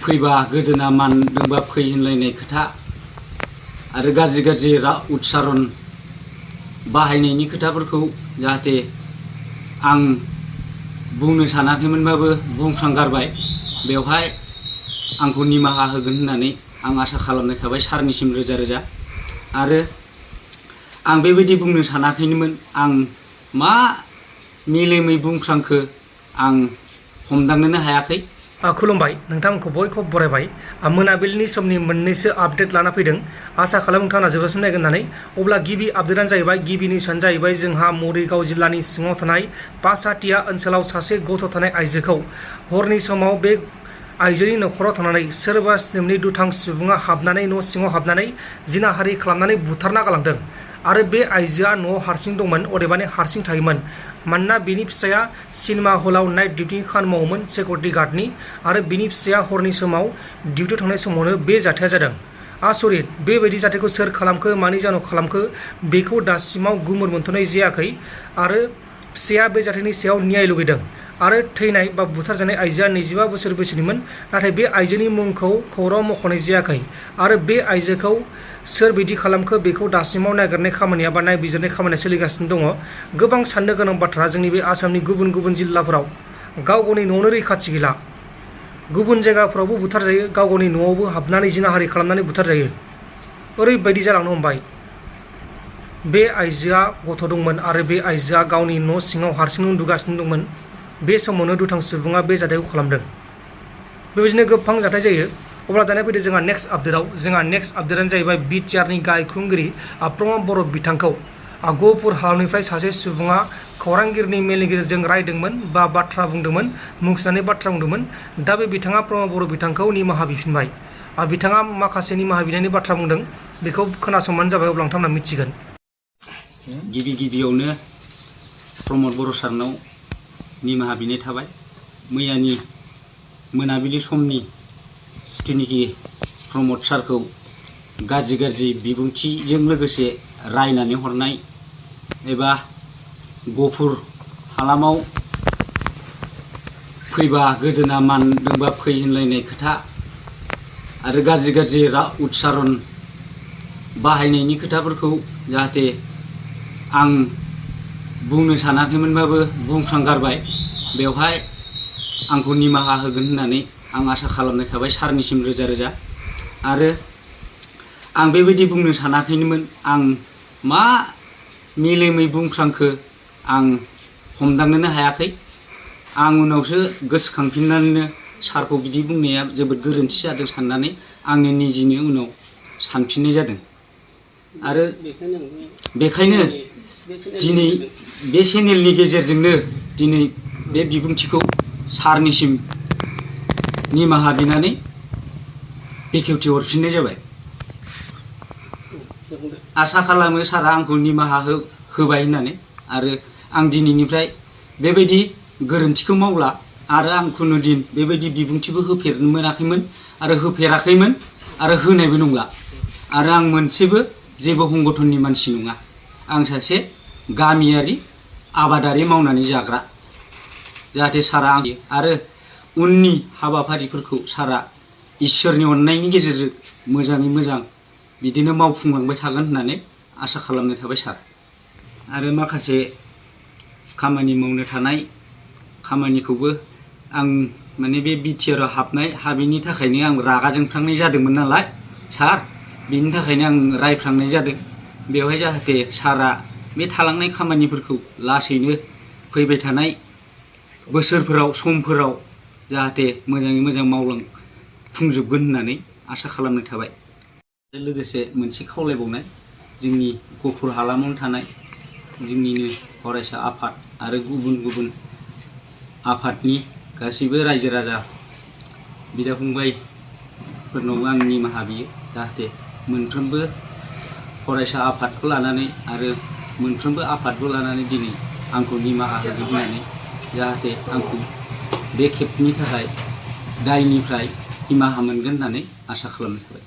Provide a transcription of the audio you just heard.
फैबा गोदोना मानदोंबा फै होनलायनाय खोथा आरो गाज्रि गाज्रि उच्चारण बाहायनायनि खोथाफोरखौ जाहाथे आं बुंनो सानाखैमोनबाबो बुंफ्रांगारबाय। बेवहाय आंखौ निमाहा होगोन होननानै आं आसा खालामनाय थाबाय सारनिसिम रोजा रोजा। आरो आं बेबायदि बुंनो सानाखैमोन। आं मा मेलेमै बुंफ्रांखो आं हमदांनोनो हायाखै। खुलुमबाय, नोंथांमोनखौ बयखौबो बरायबाय। मोनाबिलिनि समनि मोननैसो आपडेट लाना फैदों। आसा खालामो नोंथाङा जोबजासिम नायगोन होननानै। अब्ला गिबि आपडेटानो जाहैबाय, गिबि निउसानो जाहैबाय जोंहा मरिगाव जिल्लानि सिङाव थानाय पासाटिया ओनसोलाव सासे गथ' थानाय आइजोखौ हरनि समाव बे आइजोनि न'खराव थानानै सोरबा सिनेमनि दुथां सुबुङा हाबनानै न' सिङाव हाबनानै जिनाहारि खालामनानै बुथारना गालांदों। आरो बे आइजोआ न'आव हारसिं दंमोन, अदेबानि हारसिं थायोमोन। मानोना बिनि फिसाया सिनेमा हलाव नाइट डिउटिनि खामानि मावोमोन सिकिउरिटि गार्डनि। आरो बिनि फिसाया हरनि समाव डिउटियाव थांनाय समावनो बे जाथाया जादों। आसरित, बेबायदि जाथायखौ सोर खालामखो, मानि जाहोनाव खालामखो, बेखौ दासिमाव गुमुर मोनथ'नाय जायाखै। आरो फिसाया बे जाथायनि सायाव न्याय लुगैदों। आरो थैनाय बा बुथारजानाय आइजोआ 25 बोसोर बैसोनिमोन, नाथाय बे आइजोनि मुंखौ खौरां मख'नाय जायाखै। आरो बे आइजोखौ सोर बिदि खालामखो बेखौ दासिमाव नागिरनाय खामानिया बा नायबिजिरनाय खामानिया सोलिगासिनो दङ। गोबां साननो गोनां बाथ्रा, जोंनि बे आसामनि गुबुन गुबुन जिल्लाफोराव गाव गावनि न'आवनो रैखाथि गैला। गुबुन जायगाफ्रावबो बुथारजायो, गाव गावनि न'आवबो हाबनानै जिनाहारि खालामनानै बुथारजायो। ओरैबायदि जालांनो हमबाय। बे आइजोआ गथ' दंमोन आरो बे आइजोआ गावनि न' सिङाव हारसिं उन्दुगासिनो दंमोन। बे समावनो दुथां सुबुङा बे जाथायखौ खालामदों। बेबायदिनो गोबां जाथाय जायो। अब्ला दानिया फैदो जोंहा नेक्स्ट आपडेटआव। जोंहा नेक्स्ट आपडेटआनो जाहैबाय बिटिआरनि गाहाय खुंगिरि प्रमद बर' बिथांखौ गहपुर हालामनिफ्राय सासे सुबुङा खौरांगिरिनि मेलनि गेजेरजों रायदोंमोन बा बाथ्रा बुंदोंमोन, मुंख'नानै बाथ्रा बुंदोंमोन। दा बे बिथाङा प्रमद बर' बिथांखौ निमाहा बिफिनबाय। बिथाङा माखासे निमाहा बिनायनि बाथ्रा बुंदों, बेखौ खोनासंबानो जाबाय, अब्ला नोंथांमोना मिथिगोन। गिबियावनो प्रमद बर' सारनाव निमाहा बिनाय थाबाय। मैयानि मोनाबिलि समनि जिथुनिखि प्रमद सारखौ गाज्रि बिबुंथिजों लोगोसे रायनानै हरनाय एबा गहपुर हालामाव फैबा गोदोना मानदोंबा फै होनलायनाय खोथा आरो गाज्रि उच्चारण बाहायनायनि खोथाफोरखौ जाहाथे आं बुंनो सानाखैमोनबाबो बुंफ्रांगारबाय। बेवहाय आंखौ निमाहा होगोन होननानै आं आसा खालामनाय थाबाय सारनिसिम रोजा रोजा। आरो आं बेबायदि बुंनो सानाखैमोन। आं मा मेलेमै बुंफ्रांखो आं हमदांनोनो हायाखै। आं उनावसो गोसोखांफिननानैनो सारखौ बिदि बुंनाया जोबोद गोरोन्थि जादों साननानै आंनो निजिनो उनाव सानफिननाय जादों। आरो बेखायनो दिनै बे चेनेलनि गेजेरजोंनो दिनै बे बिबुंथिखौ सारनिसिम निमाहा बिनानै बेखेवथि हरफिननाय जाबाय। आसा खालामो सारा आंखौ निमाहा होबाय होननानै। आरो आं दिनैनिफ्राय बेबायदि गोरोन्थिखौ मावला। आरो आं खुनु दिन बेबायदि बिबुंथिबो होफेरनो मोनाखैमोन आरो होफेराखैमोन आरो होनायबो नंला। आरो आं मोनसेबो जेबो संगठननि मानसि नङा। आं सासे गामियारि आबादारि मावनानै जाग्रा। जाहाथे सारा आरो उननि हाबाफारिफोरखौ सारा इसोरनि अननायनि गेजेरजों मोजाङै मोजां बिदिनो मावफुंलांबाय थागोन होननानै आसा खालामनाय थाबाय सार। आरो माखासे खामानि मावनो थानाय खामानिखौबो आं माने बे बिटिआरआव हाबिनि थाखायनो आं रागा जोंफ्लांनाय जादोंमोन नालाय सार, बेनि थाखायनो आं रायफ्लांनाय जादों। बेवहाय जाहाथे सारा बे थालांनाय खामानिफोरखौ लासैनो फैबाय थानाय बोसोरफोराव समफोराव जाहाथे मोजाङै मोजां मावफुंजोबगोन होननानै आसा खालामनाय थाबाय। लोगोसे मोनसे खावलायबावनाय, जोंनि गहपुर हालामाव थानाय जोंनिनो फरायसा आफाद आरो गुबुन आफादनि गासैबो रायजो राजा बिदा फंबायफोरनावबो आं निमाहा बियो। जाहाथे मोनफ्रोमबो फरायसा आफादखौ लानानै आरो मोनफ्रोमबो आफादखौ लानानै दिनै आंखौ निमाहा होगोन होननानै जाहाथे आंखौ बे खेबनि थाखाय दायनिफ्राय निमाहा मोनगोन होननानै आसा खालामनाय थाबाय।